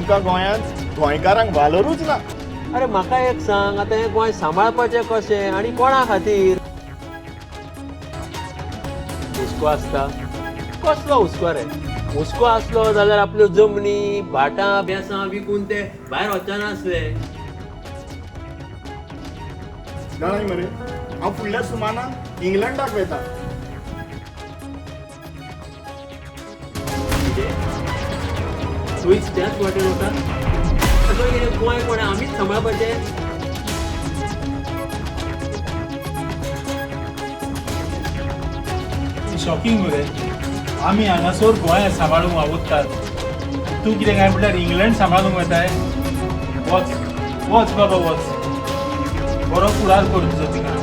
आमकां गोंयांत गोंयकारांक वालोरूच ना. अरे म्हाका एक सांग, आतां हें गोंय सांबाळपाचें कशें आनी कोणा खातीर? हुस्को आसता? कसलो हुस्को रे? हुस्को आसलो जाल्यार आपल्यो जमनी, भाटां बेसां विकून ते भायर वचचे नासले. जाणाय मरे, हांव फुडल्या सुमानाक इंग्लंडाक वता. कितें, तूंय त्याच वाटेन वता? आतां कितें गोंय कोणें आमीच सांबाळपाचें? शॉकिंग मरे, आमी हांगासर गोंय सांबाळूंक वावुरतात, तूं कितें काय म्हटल्यार इंग्लंड सांबाळूंक वताय. वच वच बाबा वच, बरो फुडार कर तुजो थिंगा.